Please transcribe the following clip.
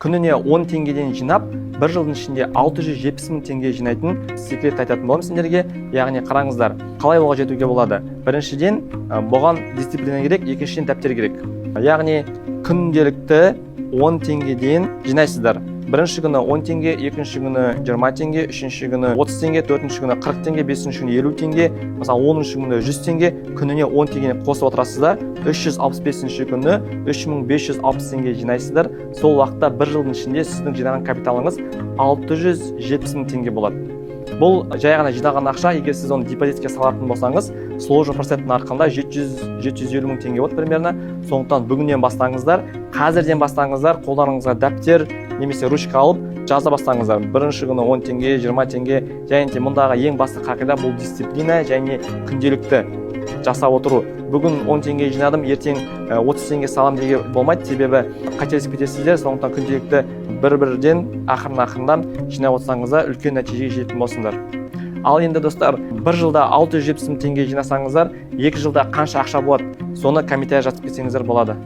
Күніне 10 теңгеден жинап, бір жылдың ішінде 670 мың теңге жинайтын секрет айтатын боламын сендерге. Яғни қараңыздар, қалай оған жетуге болады. Біріншіден, бұған дисциплина керек, екіншіден, дәптер керек. Яғни күнделікті 10 теңгеден жинайсыздар. Бірінші күні 10 теңге, екінші күні 20 теңге, үшінші күні 30 теңге, төртінші күні 40 теңге, бесінші күні 50 теңге, мысалы, 10-шы күні 100 теңге. Күніне 10 теңгені қосып отырасыздар. 365-ші күні 3560 теңге жинайсыздар. Сол уақытта бір жылдың ішінде сіздің жинаған капиталыңыз 670 мың теңге болады. Бұл жай ғана жинаған ақша. Егер сіз оны депозитке салатын болсаңыз, сложный проценттің арқасында 700-750 мың теңге болады примерно. Сондықтан бүгіннен бастаңыздар, қазірден бастаңыздар. Қолдарыңызға дәптер немесе ручка алып, жаза бастаңыздар. Бірінші күні 10 теңге, 20 теңге. Және де мұндағы ең басты қағида – бұл дисциплина және күнделікті жасап отыру. Бүгін 10 теңге жинадым, ертең 30 теңге салам деуге болмайды, себебі қателесіп кетесіздер. Сондықтан күнделікті бір бірден, ақырын ақырындан жинап отырсаңыздар, үлкен нәтижеге жететін боласыңдар. Ал енді, достар, бір жылда 670 мың теңге жинасаңыздар, 2 жылда қанша ақша болады? Соны комментарий жазып кетсеңіздер болады.